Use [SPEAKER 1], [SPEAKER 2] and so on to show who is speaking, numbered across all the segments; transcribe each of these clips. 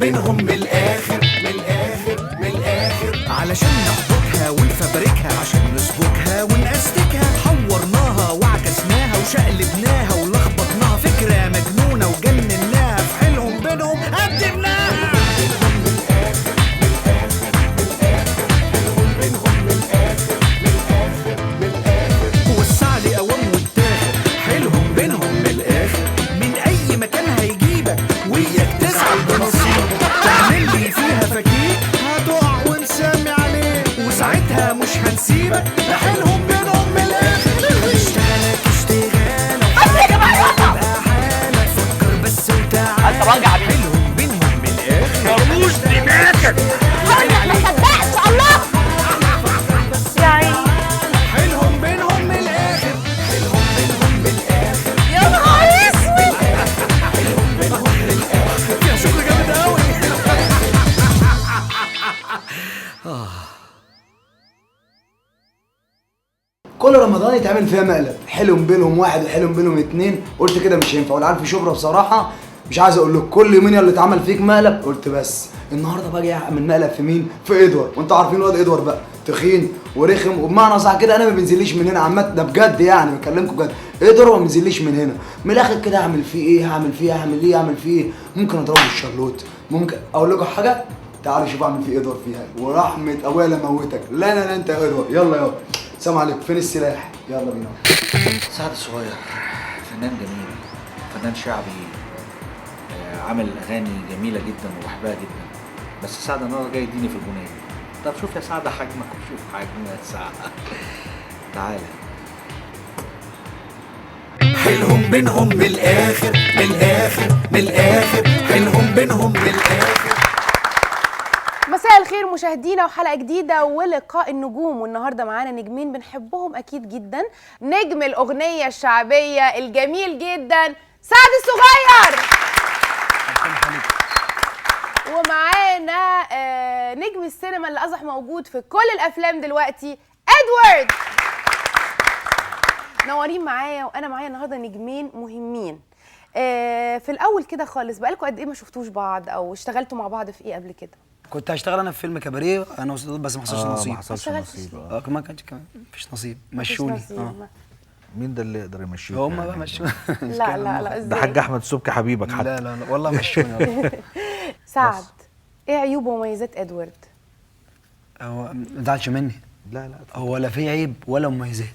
[SPEAKER 1] بينهم من الاخر من الاخر من الاخر،
[SPEAKER 2] علشان نحبكها ونفبركها، عشان نسبكها ونأستكها، حورناها وعكسناها وشقلبناها ولخبطناها، فكرة مجنونة وجنناها، في حيلهم بينهم قدمناها. وسع لي قوام واتاخر، حيلهم بينهم من الاخر، من اي مكان هيجيبك وياك تزعل بنصيبك، تعمل لي فيها فكيك هتقع ونسمي عليك، وساعتها مش هنسيبك، ده حيلهم بينهم من الاخر. اشتغلك اشتغالة تبقى حالك، فكر بس وتعالى، حيلهم بينهم من الاخر.
[SPEAKER 3] مرموش دماغك
[SPEAKER 4] ما صدقش الله يا عيني،
[SPEAKER 2] حيلهم بينهم من الاخر،
[SPEAKER 1] حيلهم بينهم من الاخر،
[SPEAKER 4] يا نهار اسود.
[SPEAKER 1] حيلهم بينهم من الاخر.
[SPEAKER 2] فيها شغل جامد قوي.
[SPEAKER 5] كل رمضان يتعمل فيها مقلب، حلم بينهم واحد وحلم بينهم اتنين. قلت كده مش هينفع، والعيال في شبرا بصراحة مش عايز اقول لك كل يومين اللي اتعمل فيك مقلب. قلت بس النهارده بقى جاي اعمل مقلب في مين؟ في ادوارد. وانتوا عارفين الواد ادوارد بقى تخين ورخم، وبمعنى صح كده انا ما بنزليش من هنا عامة، ده بجد يعني بكلمكم بجد، ادوارد ما بنزليش من هنا. من الاخر كده اعمل فيه ايه؟ هعمل فيه اعمل ايه؟ اعمل فيه ايه؟ ممكن اضربه بالشارلوت، ممكن اقول لكم حاجة، تعالوا شوفوا اعمل فيه ادوارد فيها، ورحمة ابويا لا موتك. لا لا لا انت يا ادوارد، يلا يلا السلام عليكم، فين السلاح؟ يلا بينا.
[SPEAKER 6] سعد الصغير فنان جميل، فنان شعبي، عامل اغاني جميلة جدا وبحبها جدا، بس سعد النهارده جاي يديني في البنية. طب شوف يا سعد حجمك وشوف حجمي يا سعد، تعالى.
[SPEAKER 1] حيلهم بينهم من الاخر من الاخر من الاخر، حيلهم بينهم من الاخر.
[SPEAKER 4] مساء الخير مشاهدينا، وحلقه جديدة ولقاء النجوم. والنهارده معانا نجمين بنحبهم اكيد جدا، نجم الاغنية الشعبية الجميل جدا سعد الصغير، ومعانا نجم السينما اللي اصبح موجود في كل الافلام دلوقتي ادوارد. نورين معايا، وانا معايا النهارده نجمين مهمين. في الاول كده خالص، بقالكم قد ايه ما شفتوش بعض او اشتغلتوا مع بعض في ايه قبل كده؟
[SPEAKER 5] كنت هشتغل انا في فيلم كباريه انا وسيد، بس ما حصلش نصيب.
[SPEAKER 6] ما حصلش
[SPEAKER 4] اشتغلتش
[SPEAKER 6] نصيب.
[SPEAKER 5] ما كانش، كمان مفيش نصيب، مشوني.
[SPEAKER 4] مفيش نصيب.
[SPEAKER 6] مين ده اللي يقدر يمشيك؟
[SPEAKER 5] هم بقى مشوني.
[SPEAKER 4] لا لا لا، ازاي؟
[SPEAKER 6] ده حاج احمد السبكي حبيبك حتى.
[SPEAKER 5] لا لا لا والله مشوني والله.
[SPEAKER 4] سعد، ايه عيوب ومميزات ادوارد؟
[SPEAKER 5] هو ما تزعلش مني.
[SPEAKER 6] لا لا،
[SPEAKER 5] هو لا في عيب ولا مميزات.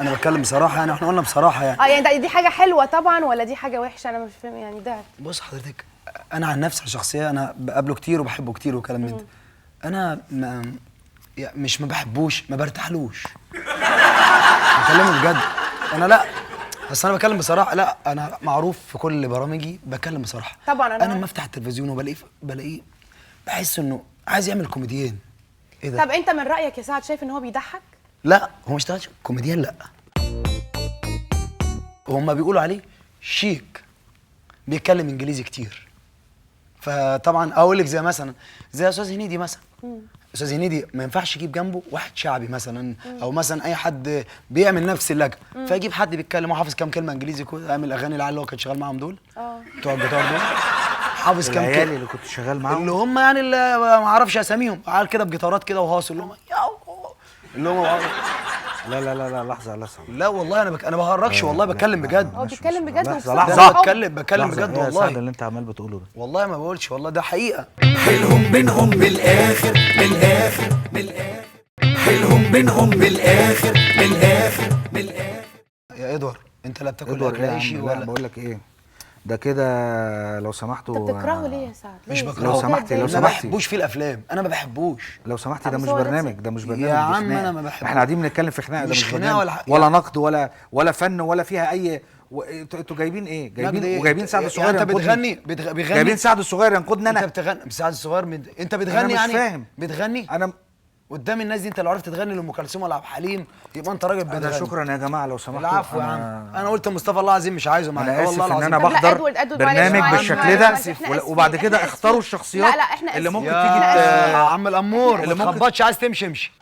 [SPEAKER 5] انا بتكلم بصراحة يعني، احنا قلنا بصراحة يعني.
[SPEAKER 4] يعني دي حاجة حلوة طبعا ولا دي حاجة وحشة؟ انا مش فاهم يعني ده.
[SPEAKER 5] بص حضرتك، انا عن نفسي شخصية انا بقابله كتير وبحبه كتير وكلام من ده. انا ما مش ما بحبوش، ما برتاحلوش. بكلمه بجد انا، لا بس انا بتكلم بصراحة. لا انا معروف في كل برامجي بتكلم بصراحة
[SPEAKER 4] طبعا.
[SPEAKER 5] انا لما افتح التلفزيون وبلاقيه بحس انه عايز يعمل كوميديان. ايه ده؟
[SPEAKER 4] طب انت من رايك يا سعد شايف ان هو بيضحك؟
[SPEAKER 5] لا هو ما اشتغلش كوميديان. لا هما بيقولوا عليه شيك، بيتكلم انجليزي كتير. فطبعا اقول لك زي مثلا زي استاذ هنيدي مثلا. استاذ هنيدي ما ينفعش يجيب جنبه واحد شعبي مثلا، او مثلا اي حد بيعمل نفس اللهجة، فيجيب حد بيتكلم وحافظ كام كلمة انجليزي كده، يعمل اغاني العيال اللي هو كان شغال معاهم دول، بتوع الجيتار دول، حافظ كام كلمة.
[SPEAKER 6] العيال اللي كنت شغال معاهم
[SPEAKER 5] اللي هم يعني اللي ما اعرفش اساميهم، عيال كده بجيتارات كده وهاص، اللي هم اللي هم
[SPEAKER 6] لا لا لا لا، لحظة لحظة.
[SPEAKER 5] لا والله انا انا بهرجش والله، بتكلم بجد.
[SPEAKER 4] هو بيتكلم بجد.
[SPEAKER 6] لحظة لحظة،
[SPEAKER 5] بتكلم بجد والله.
[SPEAKER 6] اللي انت عمال بتقوله ده
[SPEAKER 5] والله ما بقولش والله، ده حقيقة.
[SPEAKER 1] حيلهم بينهم من الاخر من الاخر من الاخر، حيلهم بينهم من الاخر من الاخر من الاخر.
[SPEAKER 5] يا ادوارد انت لا بتاكل
[SPEAKER 6] ادوارد
[SPEAKER 5] اكل عيشي ولا؟
[SPEAKER 6] بقول لك ايه ده كده، لو سمحتوا.
[SPEAKER 4] انت بتكرهه ليه يا سعد؟
[SPEAKER 5] مش بكرهه.
[SPEAKER 6] لو سمحتي، لو سمحتي،
[SPEAKER 5] ما بحبوش في الافلام، انا ما بحبوش.
[SPEAKER 6] لو سمحتي، ده مش برنامج، ده مش برنامج
[SPEAKER 5] يا عم. انا ما بحبوش.
[SPEAKER 6] احنا قاعدين بنتكلم في خناقه، ده
[SPEAKER 5] مش خناقه ولا نقد
[SPEAKER 6] ولا فن ولا فيها اي انتوا جايبين ايه؟ جايبين إيه؟ وجايبين سعد الصغير.
[SPEAKER 5] يعني انت بتغني، بيغني،
[SPEAKER 6] جايبين سعد الصغير ينقدني انا.
[SPEAKER 5] انت بتغني سعد الصغير انت بتغني
[SPEAKER 6] أنا مش
[SPEAKER 5] يعني
[SPEAKER 6] فاهم.
[SPEAKER 5] بتغني
[SPEAKER 6] انا
[SPEAKER 5] قدام الناس دي، انت لو عرفت تغني لام كلثوم ولا عبد الحليم يبقى انت راجل بتغني.
[SPEAKER 6] انا شكرا يا جماعة لو سمحتوا.
[SPEAKER 5] العفو يا عم، انا قلت مصطفى الله العظيم مش عايزه معايا.
[SPEAKER 6] انا اسف ان انا بحضر برنامج بالشكل ده، وبعد كده اختاروا الشخصيات اللي ممكن تيجي.
[SPEAKER 5] يا عم الامور اللي ما تخبطش، عايز تمشي امشي.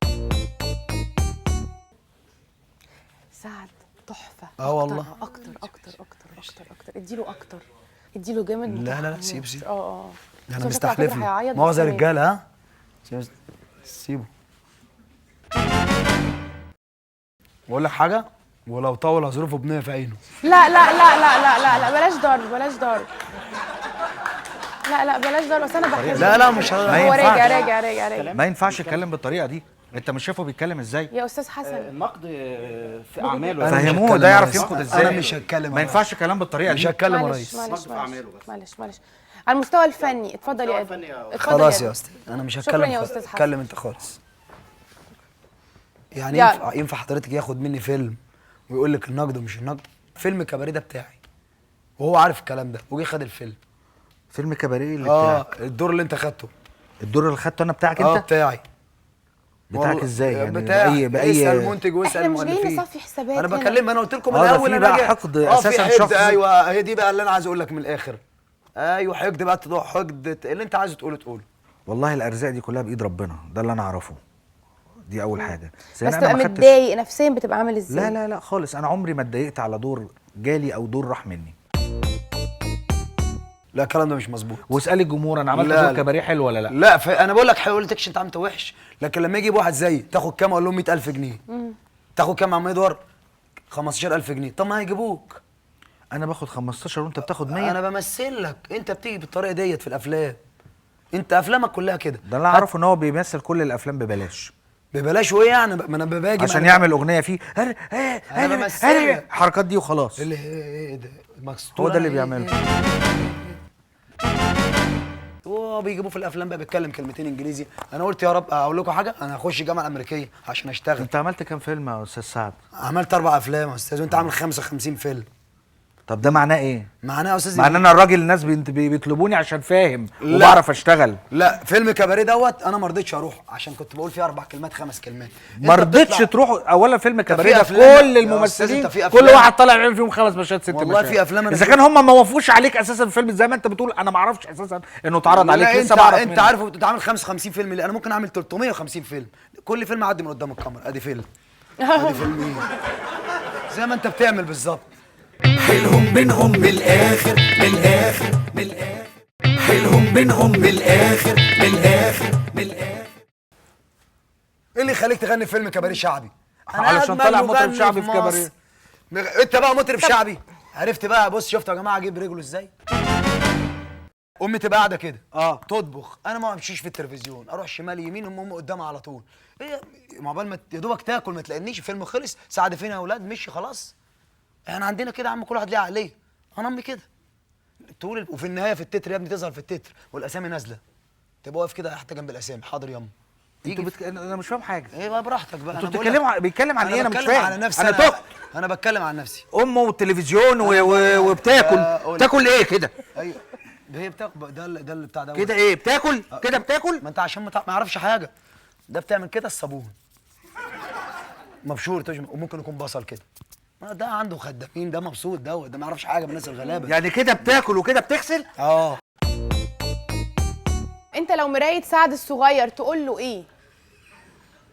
[SPEAKER 4] سعد تحفة.
[SPEAKER 5] اه والله.
[SPEAKER 4] اكتر اكتر اكتر اكتر اكتر، اديله اكتر. اديله جامد.
[SPEAKER 5] لا لا لا، سيب سيب.
[SPEAKER 4] اه
[SPEAKER 5] انا مستحلف له، مؤاخذة يا رجاله. ها سيبه. بقول لك حاجة، ولو طول هظروفه بنيه في عينه.
[SPEAKER 4] لا لا لا لا لا لا لا، بلاش ضرب بلاش ضرب. لا لا بلاش ضرب، بس انا بحبه.
[SPEAKER 5] لا لا مش
[SPEAKER 4] هو راجع راجع راجع راجع.
[SPEAKER 6] ما ينفعش يتكلم بالطريقة دي، انت مش شايفه بيتكلم ازاي؟
[SPEAKER 4] يا استاذ حسن
[SPEAKER 3] النقد في اعماله،
[SPEAKER 6] فهموه ده يعرف ينقد ازاي.
[SPEAKER 5] انا مش هتكلم،
[SPEAKER 6] ما ينفعش كلام بالطريقة دي.
[SPEAKER 5] مش هتكلم يا ريس.
[SPEAKER 4] معلش معلش معلش، على المستوى الفني. اتفضل يا ادم.
[SPEAKER 5] خلاص يا استاذ، انا مش هتكلم.
[SPEAKER 4] شكرا يا استاذ حسن.
[SPEAKER 5] اتكلم انت خالص. يعني ينفع حضرتك ياخد مني فيلم ويقول لك النقد ومش النقد؟ فيلم كباريه ده بتاعي، وهو عارف الكلام ده، وجه خد الفيلم.
[SPEAKER 6] فيلم كباريه اللي بتاعك؟
[SPEAKER 5] الدور اللي انت خدته.
[SPEAKER 6] الدور اللي خدته انا بتاعك انت؟
[SPEAKER 5] بتاعي.
[SPEAKER 6] بتاعك ازاي يعني؟
[SPEAKER 5] بتاعي.
[SPEAKER 6] بأي
[SPEAKER 5] اسال المنتج واسال
[SPEAKER 4] المؤلفين. احنا مش جايين نصفي حسابات.
[SPEAKER 5] انا بكلم، انا قلت لكم من الاول
[SPEAKER 6] انا بقى حقد اساسا شخصي.
[SPEAKER 5] ايوه هي دي بقى اللي انا عايز اقول لك من الاخر. ايوه حقد بقى، حقد اللي انت عايزه تقوله تقوله.
[SPEAKER 6] والله الارزاق دي كلها بايد ربنا، ده اللي انا اعرفه. دي اول حاجة.
[SPEAKER 4] بس تبقى متضايق نفسيا بتبقى عامل ازاي؟
[SPEAKER 6] لا لا لا خالص، انا عمري ما اتضايقت على دور جالي او دور راح مني.
[SPEAKER 5] لا الكلام ده مش مظبوط.
[SPEAKER 6] واسالي الجمهور انا عملت دور كباريه حلو ولا لا؟
[SPEAKER 5] لا انا بقول لك، قلتكش انت عملت وحش، لكن لما يجيب واحد زيي تاخد كام؟ اقول لهم 100000 جنيه. تاخد كام يا عم ادوار؟ 15000 جنيه. طب ما هيجيبوك.
[SPEAKER 6] انا باخد 15 وانت بتاخد 100.
[SPEAKER 5] انا بمثل لك، انت بتيجي بالطريقة ديت في الافلام. انت افلامك كلها كده.
[SPEAKER 6] ده اللي اعرفه ان هو بيمثل كل الافلام ببلاش.
[SPEAKER 5] ببلاش وايه يعني؟ ما انا باجي
[SPEAKER 6] عشان يعمل اغنية فيه
[SPEAKER 5] انا بمثل
[SPEAKER 6] الحركات دي وخلاص.
[SPEAKER 5] اللي ايه ده مكسور،
[SPEAKER 6] هو ده اللي بيعمله.
[SPEAKER 5] هو بيجيبوه في الافلام بقى بيتكلم كلمتين انجليزي. انا قلت يا رب اقول لكم حاجة، انا هخش الجامعة الامريكية عشان اشتغل.
[SPEAKER 6] انت عملت كام فيلم يا استاذ سعد؟
[SPEAKER 5] عملت 4 افلام يا استاذ، وانت عامل 55 فيلم.
[SPEAKER 6] طب ده معناه ايه؟
[SPEAKER 5] معناه يا استاذ،
[SPEAKER 6] معناه ان الراجل الناس بيطلبوني عشان فاهم وبعرف اشتغل.
[SPEAKER 5] لا فيلم كباريه دوت انا ما رضيتش اروح عشان كنت بقول فيه 4 كلمات 5 كلمات.
[SPEAKER 6] ما رضيتش تروح؟ اولا فيلم كباريه ده كل الممثلين كل واحد طالع يعمل فيهم 5 مشاهد 6 مشاهد.
[SPEAKER 5] والله في افلام
[SPEAKER 6] اذا كان هم ما وافقوش عليك اساسا في فيلم زي ما انت بتقول، انا ما اعرفش اساسا انه اتعرض عليك لسه. بعرف
[SPEAKER 5] انت عارف انت عامل 55 فيلم ليه؟ انا ممكن اعمل 350 فيلم، كل فيلم اعدي من قدام الكاميرا ادي فيلم ادي فيلم زي ما انت بتعمل بالظبط.
[SPEAKER 1] حيلهم بينهم من الاخر من الاخر من الاخر. حيلهم بينهم من الاخر من الاخر من الاخر.
[SPEAKER 5] ايه اللي يخليك تغني فيلم كباريه شعبي؟
[SPEAKER 6] علشان طالع مطرب شعبي في كباريه.
[SPEAKER 5] انت بقى مطرب شعبي، عرفت بقى؟ بص شفت يا جماعة اجيب رجله ازاي؟ امي تبقى قاعدة كده تطبخ، انا ما امشيش في التلفزيون، اروح شمال يمين، امي قدامها على طول. ايه مع بال ما يا دوبك تاكل ما تلاقينيش، الفيلم خلص، سعد فين يا اولاد؟ مشي خلاص. احنا عندنا كده يا عم، كل واحد ليه عقلية. انا امي كده تقول، وفي النهاية في التتر يا ابني تظهر في التتر والاسامي نازله، تبقى واقف كده حتى جنب الاسامي. حاضر ياما.
[SPEAKER 6] انتوا انا مش فاهم حاجة.
[SPEAKER 5] ايه بقى براحتك بقى.
[SPEAKER 6] انتوا بتتكلموا بيتكلم عن ايه؟ انا مش فاهم.
[SPEAKER 5] على نفسي
[SPEAKER 6] انا تهت.
[SPEAKER 5] انا بتكلم عن نفسي.
[SPEAKER 6] امه والتلفزيون وبتاكل. تاكل ايه كده؟
[SPEAKER 5] ايوه هي بتاكل ده اللي بتاع ده
[SPEAKER 6] كده. ايه بتاكل كده؟ بتاكل
[SPEAKER 5] ما انت عشان ما يعرفش حاجة. ده بتعمل كده الصابون مبشور، وممكن يكون بصل كده. ده عنده خدامين، ده مبسوط، ده ما يعرفش حاجة من الناس الغلابة.
[SPEAKER 6] يعني كده بتاكل وكده بتغسل؟
[SPEAKER 4] انت لو مراية سعد الصغير تقول له ايه؟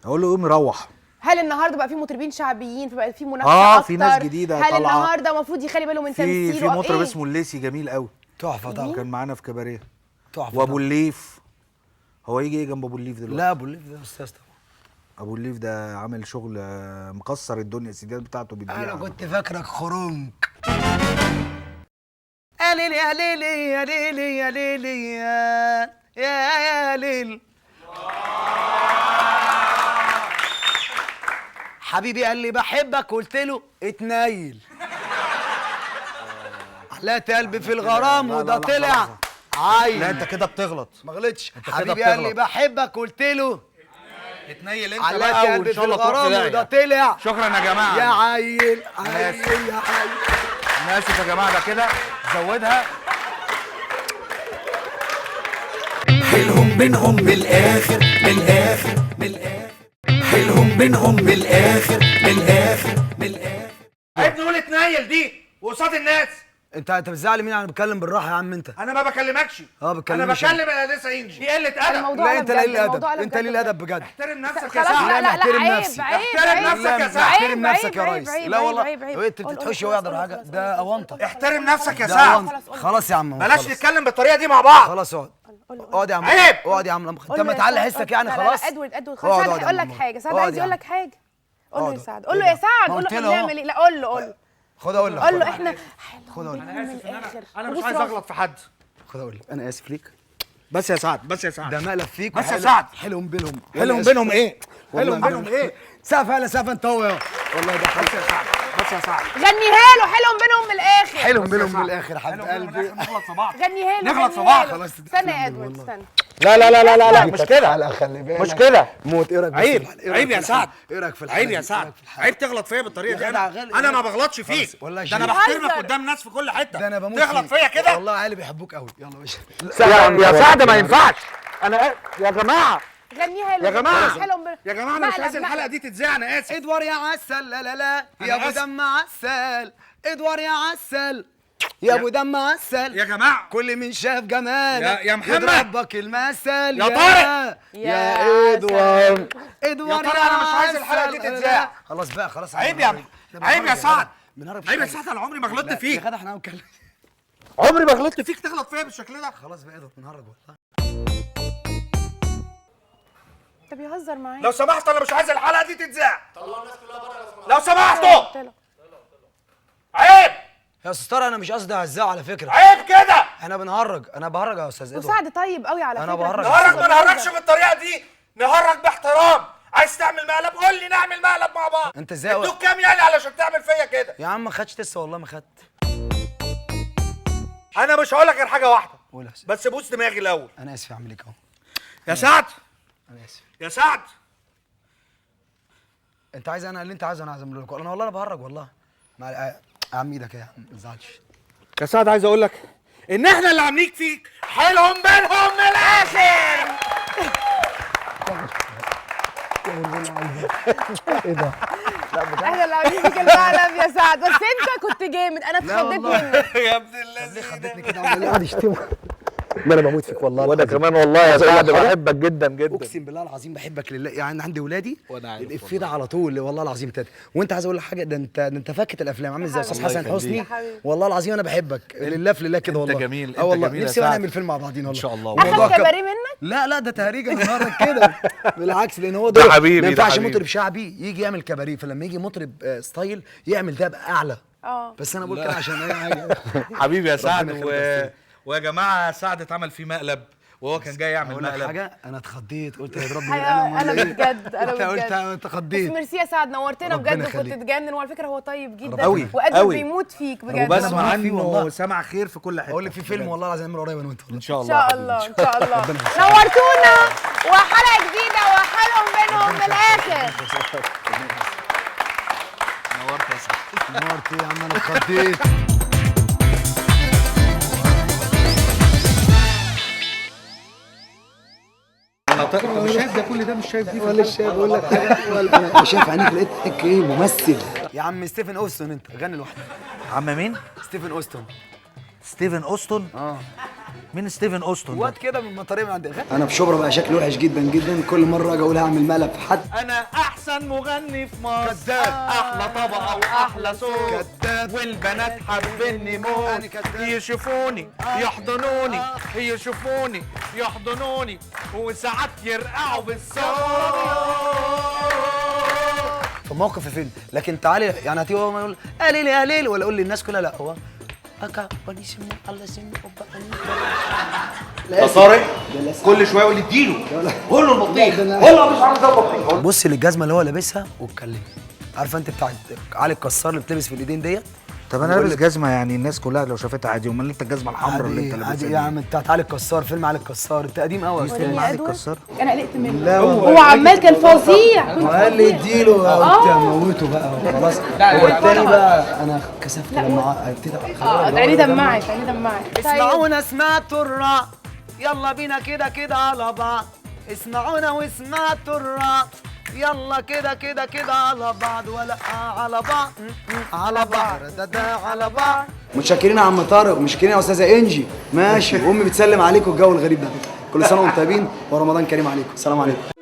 [SPEAKER 6] اقول له قوم روح.
[SPEAKER 4] هل النهارده بقى في مطربين شعبيين فبقى في منافسه اكتر؟
[SPEAKER 6] في ناس جديدة
[SPEAKER 4] هل
[SPEAKER 6] طالعه.
[SPEAKER 4] النهارده المفروض يخلي باله من تمثيله؟
[SPEAKER 6] في مطرب اسمه الليسي جميل قوي،
[SPEAKER 5] تحفة طبعا،
[SPEAKER 6] كان معانا في كباريه،
[SPEAKER 5] تحفة.
[SPEAKER 6] وابو الليف، هو يجي ايه جنب ابو الليف دلوقتي؟
[SPEAKER 5] لا ابو الليف ده استاذ طبعا.
[SPEAKER 6] ابو الليف ده عامل شغل مكسر الدنيا، السيديات بتاعته بتبيع.
[SPEAKER 5] انا كنت فاكرك خرنك. يا ليل يا ليل يا ليل يا ليل يا يا ليل. حبيبي قال لي بحبك، قلت له اتنيل. علقت قلبي في الغرام وده طلع عيل.
[SPEAKER 6] لا انت كده بتغلط.
[SPEAKER 5] ما غلطش. حبيبي قال لي بحبك، قلت له
[SPEAKER 6] اتنيل انت بقى، وان شاء الله تروح
[SPEAKER 5] في وده طلع.
[SPEAKER 6] شكرا يا جماعة.
[SPEAKER 5] يا عيل عيل يا عيل.
[SPEAKER 6] انا اسف يا جماعة، ده كده زودها.
[SPEAKER 1] حيلهم بينهم من الاخر من الاخر من الاخر. حيلهم بينهم من الاخر من الاخر من الاخر.
[SPEAKER 6] عيب نقول اتنيل دي وقصاد الناس.
[SPEAKER 5] انت بتزعل مين؟ انا بتكلم بالراحة يا عم انت.
[SPEAKER 7] انا ما بكلمكش.
[SPEAKER 5] بتكلمش.
[SPEAKER 7] انا بكلم الانسة انجي. دي قلة ادب.
[SPEAKER 5] لا انت قليل الادب، انت قليل الادب بجد.
[SPEAKER 7] احترم نفسك يا سعد.
[SPEAKER 4] لا لا
[SPEAKER 5] احترم
[SPEAKER 4] عيب
[SPEAKER 5] نفسي.
[SPEAKER 4] عيب
[SPEAKER 7] احترم نفسك يا سعد.
[SPEAKER 5] احترم نفسك يا ريس. لا والله انت بتحش ويقدر حاجة ده اونطه.
[SPEAKER 7] احترم نفسك يا سعد.
[SPEAKER 5] خلاص يا عم،
[SPEAKER 7] بلاش نتكلم بالطريقة دي مع بعض.
[SPEAKER 5] خلاص اقعد اقعد يا عم.
[SPEAKER 7] عيب.
[SPEAKER 5] اقعد يا عم. انت ما تعلي حسك يعني. خلاص
[SPEAKER 4] ادوارد ادوارد خلاص، سعد هيقول لك حاجة. سعد عايز يقول لك حاجة. قول له يا سعد، قول له يا سعد، قول له احنا بنعمل ايه. لا قول له، قول له.
[SPEAKER 5] خد اقول لك،
[SPEAKER 4] قول له احنا.
[SPEAKER 5] خد اقول لك،
[SPEAKER 7] انا اسف ان انا مش عايز اغلط في حد.
[SPEAKER 5] خد اقول لك، انا اسف ليك.
[SPEAKER 7] بس يا سعد، بس يا سعد،
[SPEAKER 5] ده مقلب فيك.
[SPEAKER 7] بس يا سعد.
[SPEAKER 5] حلهم بينهم،
[SPEAKER 7] حلهم بينهم ايه؟ حلهم بينهم ايه؟
[SPEAKER 5] سقف يلا، سقف انت هو يا والله. ده
[SPEAKER 7] بس يا سعد، بس يا سعد،
[SPEAKER 4] غنيها له. حلهم بينهم من الاخر،
[SPEAKER 5] حلهم بينهم من الاخر يا حبيب قلبي.
[SPEAKER 7] نغلط في بعض،
[SPEAKER 4] غنيها له،
[SPEAKER 7] نغلط في بعض.
[SPEAKER 5] خلاص
[SPEAKER 4] استنى يا ادوارد، استنى.
[SPEAKER 7] لا لا لا لا لا لا، مش كده،
[SPEAKER 5] خلي بالك،
[SPEAKER 7] مش كده.
[SPEAKER 5] موت. ايه رايك؟
[SPEAKER 7] عيب، عيب يا سعد.
[SPEAKER 5] ايه رايك في الحلقة؟
[SPEAKER 7] عيب يا سعد، عيب تغلط فيا بالطريقة دي. انا ما بغلطش فيك ده، انا بحترمك قدام ناس في كل حتة.
[SPEAKER 5] ده انا بموت
[SPEAKER 7] تغلط فيا كده.
[SPEAKER 5] والله عيالي بيحبوك قوي. يلا يا باشا.
[SPEAKER 7] يا سعد ما ينفعش. انا يا جماعة
[SPEAKER 4] غنيها له
[SPEAKER 7] يا جماعة، يا جماعة، انا مش عايز الحلقة دي تتذاع. انا اسف.
[SPEAKER 5] ادوار يا عسل، لا لا لا يا ابو دم عسل. ادوار يا عسل يا ابو دم عسل.
[SPEAKER 7] يا جماعة
[SPEAKER 5] كل من شاف جمالك
[SPEAKER 7] يا محمد
[SPEAKER 5] يضربك المثل.
[SPEAKER 7] يا طارق
[SPEAKER 5] يا ادوار، ادوار
[SPEAKER 7] يا طارق، انا مش عايز الحلقة دي تتذاع.
[SPEAKER 5] خلاص بقى، خلاص.
[SPEAKER 7] عيب يا عيب يا سعد، عيب يا سعد، انا عمري ما غلطت فيك.
[SPEAKER 5] يا جدع احنا هنتكلم.
[SPEAKER 7] عمري ما غلطت فيك تغلط فيا بالشكل ده.
[SPEAKER 5] خلاص بقى ادوار، بنهرج والله.
[SPEAKER 4] انت بيهزر معايا.
[SPEAKER 7] لو سمحت انا مش عايز الحلقة دي تتذاع. طلعوا الناس كلها بره لو سمحتوا. عيب
[SPEAKER 5] يا استاذ طارق، انا مش قصدي اهزقه على فكرة.
[SPEAKER 7] عيب كده،
[SPEAKER 5] احنا بنهرج. انا بهرج يا استاذ ادوارد.
[SPEAKER 4] وسعد طيب قوي على فكرة.
[SPEAKER 5] انا بهرج.
[SPEAKER 7] نهرج ما نهرجش بالطريقة دي، نهرج باحترام. عايز تعمل مقلب قول لي نعمل مقلب مع بعض.
[SPEAKER 5] انت ازاي؟
[SPEAKER 7] ادوك كام يعني علشان تعمل فيا كده؟
[SPEAKER 5] يا عم ما خدتش لسه والله ما خدت.
[SPEAKER 7] انا مش هقول لك غير حاجة واحدة.
[SPEAKER 5] قول يا حسين.
[SPEAKER 7] بس بوس دماغي الاول.
[SPEAKER 5] انا اسف يا عم ليك اهو.
[SPEAKER 7] يا سعد،
[SPEAKER 5] انا اسف
[SPEAKER 7] يا سعد.
[SPEAKER 5] انت عايز انا اللي انت عايزه انا عايز اعمله لك. انا والله انا بهرج والله. مع يا عم ايدك يا عم ما تزعلش.
[SPEAKER 7] يا سعد عايز اقول لك ان احنا اللي عاملينك فيك حيلهم بينهم من الاخر.
[SPEAKER 5] ايه ده؟
[SPEAKER 4] احنا اللي عاملين فيك المقلب يا سعد، بس انت كنت جامد. انا اتخضيت منك
[SPEAKER 7] يا ابن اللذينه.
[SPEAKER 5] ليه خضتني كده؟ عمال قاعد يشتمك. ما انا بموت فيك والله.
[SPEAKER 6] وانا كمان والله يا سعد بحبك جدا جدا.
[SPEAKER 5] اقسم بالله العظيم بحبك لله. يعني عندي ولادي الافيه ده على طول والله العظيم تاتا. وانت عايز اقول لك حاجة، ده انت، ده انت فاكت الافلام عامل زي استاذ حسن حسني. والله العظيم انا بحبك لله في لله كده والله.
[SPEAKER 6] انت جميل، انت
[SPEAKER 5] والله
[SPEAKER 6] جميل.
[SPEAKER 5] نفسي بقى نعمل فيلم مع بعضينا والله
[SPEAKER 6] ان شاء الله.
[SPEAKER 4] اخد كباريه منك؟
[SPEAKER 5] لا لا ده تهريج النهارده كده. بالعكس، لان هو ده
[SPEAKER 6] حبيبي.
[SPEAKER 5] ما ينفعش مطرب شعبي يجي يعمل كباريه، فلما يجي مطرب style يعمل ده بقى اعلى. بس انا بقول كده عشان اي حاجة.
[SPEAKER 6] حبيبي يا سعد. ويا جماعة سعد اتعمل فيه مقلب وهو كان جاي يعمل مقلب.
[SPEAKER 5] حاجة انا اتخضيت، قلت هيضربني بالقلم.
[SPEAKER 4] انا بجد، انا بجد
[SPEAKER 5] قلت اتخضيت.
[SPEAKER 4] بس ميرسي يا سعد، نورتنا بجد وكنت تجنن. وعلى فكرة هو طيب جدا
[SPEAKER 6] قوي
[SPEAKER 4] وقادر بيموت فيك بجد.
[SPEAKER 6] وبسمع عنه سمع خير في كل حتة.
[SPEAKER 5] اقول لك في فيلم والله العظيم نعمله قريب انا وانت.
[SPEAKER 6] ان شاء الله،
[SPEAKER 4] ان شاء الله، ان شاء الله. نورتونا وحلقه جديدة وحلقهم بينهم من الاخر.
[SPEAKER 6] نورت يا سعد.
[SPEAKER 5] نورت يا عم، انا اتخضيت.
[SPEAKER 6] انت مش شايف ده كل ده؟ مش شايف دي
[SPEAKER 5] ولا شايف؟ بقول لك حاجة، ولا انا شايف عينيك لقيتك ايه ممثل يا عم. ستيفن اوستون انت غني لوحدك.
[SPEAKER 6] عم مين؟
[SPEAKER 5] ستيفن اوستون.
[SPEAKER 6] ستيفن اوستون؟ مين ستيفن اوستون؟
[SPEAKER 5] واد كده من طريق من عند. انا في شبرا بقى شكلي وحش جدا جدا. كل مرة اجي اقول هعمل مقلب في حد.
[SPEAKER 6] انا احسن مغني في مصر.
[SPEAKER 5] كذاب.
[SPEAKER 6] احلى طبقه واحلى صوت.
[SPEAKER 5] كذاب.
[SPEAKER 6] والبنات حابيني موت. يشوفوني يحضنوني، يشوفوني يحضنوني، وساعات يرقعوا بالصوت.
[SPEAKER 5] في موقف في فيلم، لكن تعالي يعني هتيجي هو يقول قليل يا قليل ولا اقول للناس كلها لا هو اكا بنيسمو الله سمو
[SPEAKER 7] ده طارق كل شوية يقول لي اديله، قول له البطيخ، قول له مش عارف ده البطيخ.
[SPEAKER 5] بص للجزمه اللي هو لابسها واتكلم. عارفه انت بتاعت علي الكسار اللي بتلبس في الايدين ديت؟
[SPEAKER 6] طب انا لابس جزمه يعني الناس كلها لو شافتها عادي، امال انت الجزمة الحمراء اللي انت لابسها
[SPEAKER 5] عادي يا عم بتاعت علي الكسار، فيلم علي الكسار، انت قديم قوي يا استاذ.
[SPEAKER 6] علي الكسار
[SPEAKER 4] انا قلقت منه، هو عمال كان فظيع.
[SPEAKER 5] وقال لي اديله، قلت اموته بقى وخلاص. هو التاني بقى انا كسفت لما ابتدي.
[SPEAKER 4] عيني دمعت، عيني دمعت.
[SPEAKER 5] اسمعونا سمعتوا الرا، يلا بينا كده كده على بعض. اسمعونا واسمعتوا الرا، يلا كده كده كده على بعض، ولا على بعض، على بعض، ده على بعض. متشكرين يا عم طارق، ومتشكرين يا استاذه انجي، ماشي، وامي بتسلم عليكم الجو الغريب ده. كل سنة وانتم طيبين ورمضان كريم عليكم. السلام عليكم.